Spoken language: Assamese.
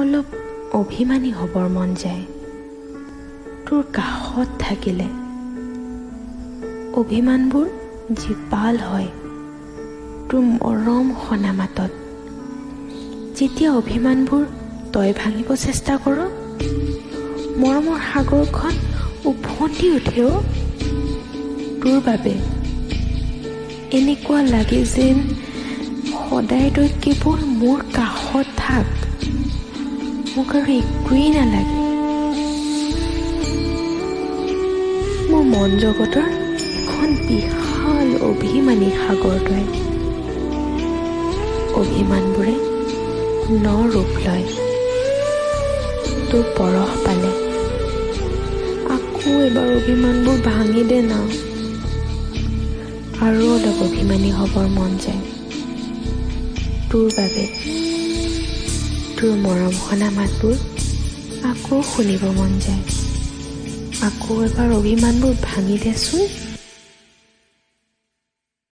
অলপ অভিমানী হ'বৰ মন যায়। তোৰ কাষত থাকিলে অভিমানবোৰ জীপাল হয় তোৰ মৰম সনা মাতত। যেতিয়া অভিমানবোৰ তই ভাঙিব চেষ্টা কৰ, মৰমৰ সাগৰখন উফন্দি উঠেও তোৰ বাবে। এনেকুৱা লাগে যেন সদায় তই কেৱল মোৰ কাষত থাক, মোক আৰু একোৱেই নালাগে। মোৰ মন জগতৰ এখন বিশাল অভিমানী সাগৰ তই। অভিমানবোৰে ন ৰূপ লয় তোৰ পৰশ পালে। আকৌ এবাৰ অভিমানবোৰ ভাঙি দে না, আৰু অলপ অভিমানী হ'বৰ মন যায় তোৰ বাবে। তোৰ মৰম সনা মাতবোৰ আকৌ শুনিব মন যায়। আকৌ এবাৰ অভিমানবোৰ ভাঙি দেচোন।